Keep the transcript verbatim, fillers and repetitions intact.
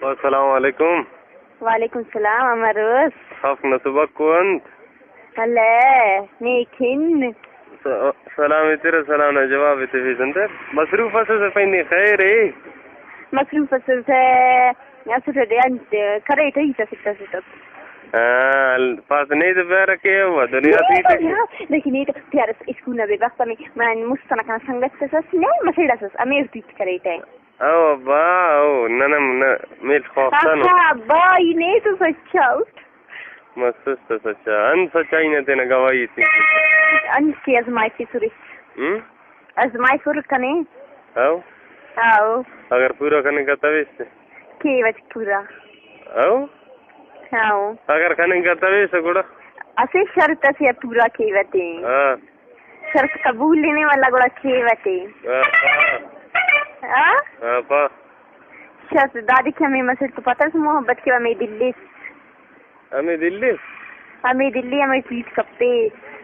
السلام علیکم۔ وعلیکم السلام، امر اس؟ خف نہ تبک و انت؟ اللہ، نیک ہن۔ س-، سلام ایترہ، سلام نا جواب ایتفیس انت؟ مصروف اسس پین نی خیر اے؟ مصروف اسس، اسٹ ٹی انت کریٹ ہیت اسٹ اسٹ۔ ہاں، ال-، پاس نے تو بیارہ کے ہوا دنیا تیت۔ لیکن یہ تو پیار اسکول نہ بے وقت میں، میں مستنا کنا سنگت اس نے مسیڑ اسس، امیر تیت کریٹ ہے۔ او ابا، او، نن ہم نہ، میل خوافتنو۔ اچھا، ابا، ای نے تو سچا اٹ۔ مسس تو سچا۔ انت سچائی نا تینا گواہی ایتنگ کیسہ؟ انت کہ آزمائشی سرے۔ ہم؟ آزمائش سر کنے۔ او؟ او۔ اگر پورا کننگ کتویس تے؟ کیوہ پورا۔ او؟ او۔ اگر کننگ کتویس گڑا؟ اسہ شرط اسے آ پورا کیوہ تے۔ ہاں۔ شرط قبول ہنے والا گڑا کیوہ تے۔ ہاں، ہاں۔ ہاں؟ ہاں، پا۔ شرط دادے کہ ہمے مسٹ تو پتہ اس محبت کہ ہمے دل اس۔ ہمے دل اس؟ ہمے دل ءِ ہمے چیز کپیس۔